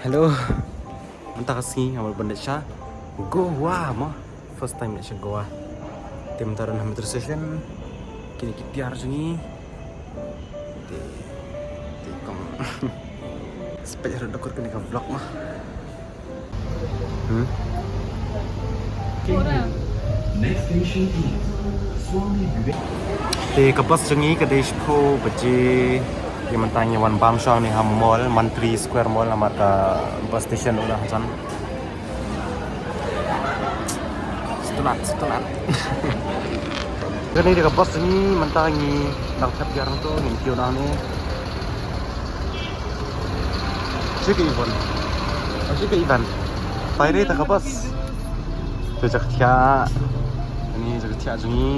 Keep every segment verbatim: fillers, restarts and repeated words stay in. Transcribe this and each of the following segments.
Hello. Mynta ka sngi nga mut ban leit sha Goa mo. First time leit sha Goa. Te mynta don ha metro station. Kine ki tiar jong ngi. Te, te kong. Spek harud da kut kane ka vlog mo. Hmm. Next station is Swami Vivek. Te ka bus jong ngi ka dei shiphew baje. Te mynta ngi wan bam shuwa hangne ha mall, Mantri Square Mall, namar ka bus station u dang ha jan. Stunat, stunat. Kane dei ka bus jong ngi, mynta ngi dang thep ïa rang to, ngin kiew nangne. Shi ka Ivan. Shi ka Ivan. Paire ta ka bus. To jak thia. Ani jak thia jong ngi.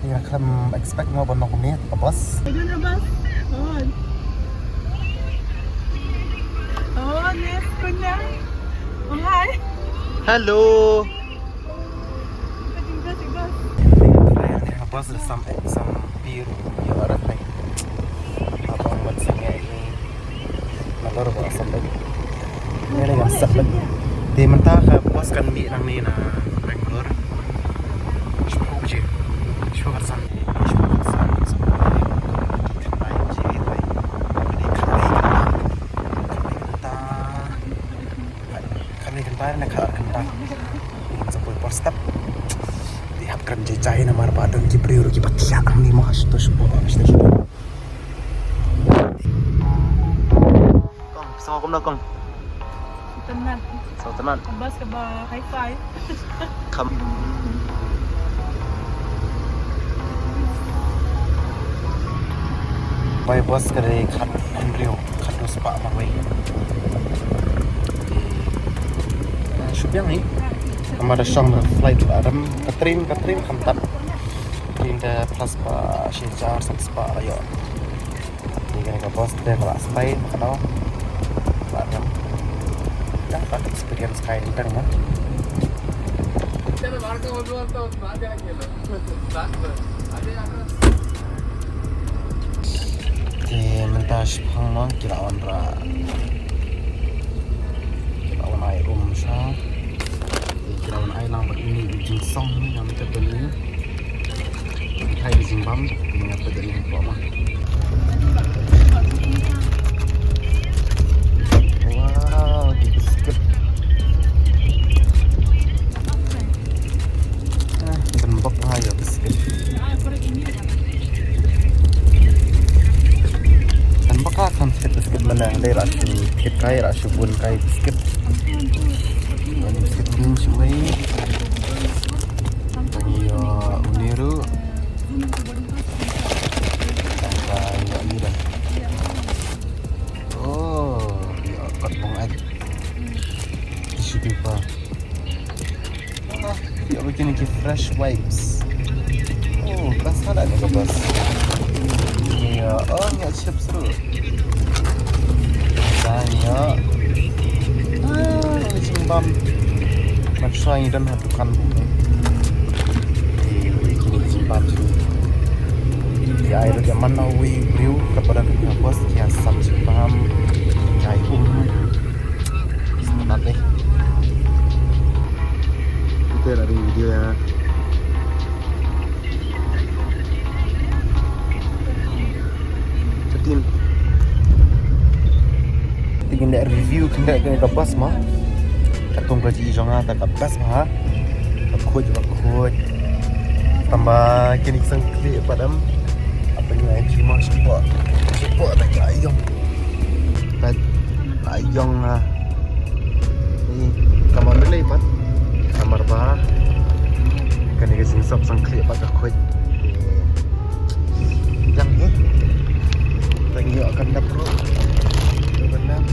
Ïa, khlem expect mo ban long kumne ka bus. I don't know bus. Oh. Oh, Nes Kunyang. Oh, hi. Hello. Ka bus da sam, sam pir ïa rat nai. Abang ban sangeh ni. Nalor ba sam bad. Ni lei kan sam bad. Te mynta ka bus kan mih nangne na Bangalore. Shiphew baje. Shiphew khatsan. Shiphew khatsan. Sam bad. Khyndai baje. Khyndai khyndai. Khyndai kynta. Kane kynta ne khat kynta. Sa poi por step. Te hap kren jai jai namar ba don ki briew ruh kiba thiah hangne mo, ha shuh shuh, ha shuh shuh. Kong, sa kumno kong? Tenat. Sa tenat. Bus kaba hi-fi. Kam. Bai bus ka dei khathynriew, khatduh spah marwei. Te, eh, shu biang hi. Namar da shong da flight ba rem, ka train, ka train khamtam. Train da phra spah, shi hajar san spah la ïoh. Te kane ka bus te ka la spah ma ka dei. Ba rem. Ka experience kai tang ma. Te mynta shipang mo ki la wanrah. Ki la wan ai um sha. Te ki la wan ai lang bad uni u jingsong ni ngam tip ba ni. Thai ka jingbam, nga peit ïa ka pok ma. Wow, ki biscuit. Ah, ban bok ha ïa biscuit. Ban bok ha khan biscuit, biscuit mana, dei ra shu biscuit kai, ra shu bun kai biscuit. Ban biscuit ni shu wei. Tang ïa uni ruh. Tang ïa uni dah. Oh, ïa kot bong ai. Tissue paper. Ah, ïa ba kine ki fresh wipes. Oh, ka sa da ne ka bus. Ïa, oh, ïa chips ruh. Sa ïa. Ah, ïa jingbam. Ban shuwa ngi don ha dukan. Ïa, ïa jingbam. Ïa, ai ruh ïa man na uwei u briew, ka padan ka bus, ïa sam jingbam. Ïa um. Selamat deh. Kita nak bikin video ya. Team. Te ngin da review kane ka bus ma. Katkum ka jingïohi jong nga te ka best ma ha. Ka khuid ba khuid. Tangba kine ki sngewkhlieh pat em. Haba ngi ai phi ma shapoh. Shapoh te ka ïong. Ka ïong ha. Ni, ka ma lei pat. Namar ba kane ka jingsop sngewkhlieh pat ka khuid. Ïang hi. Tang ïoh kan dap ruh. Ïoh kan dap.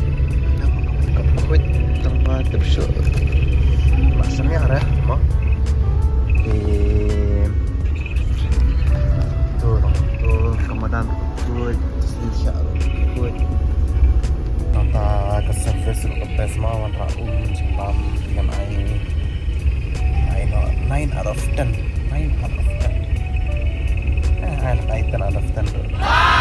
Ka khuid tang ba tip shuh. Ba sngewkhlieh re mo. Eh, to, to ka madan. Ten, nine out of ten. Eh, ai lak ai ten out of ten ruh.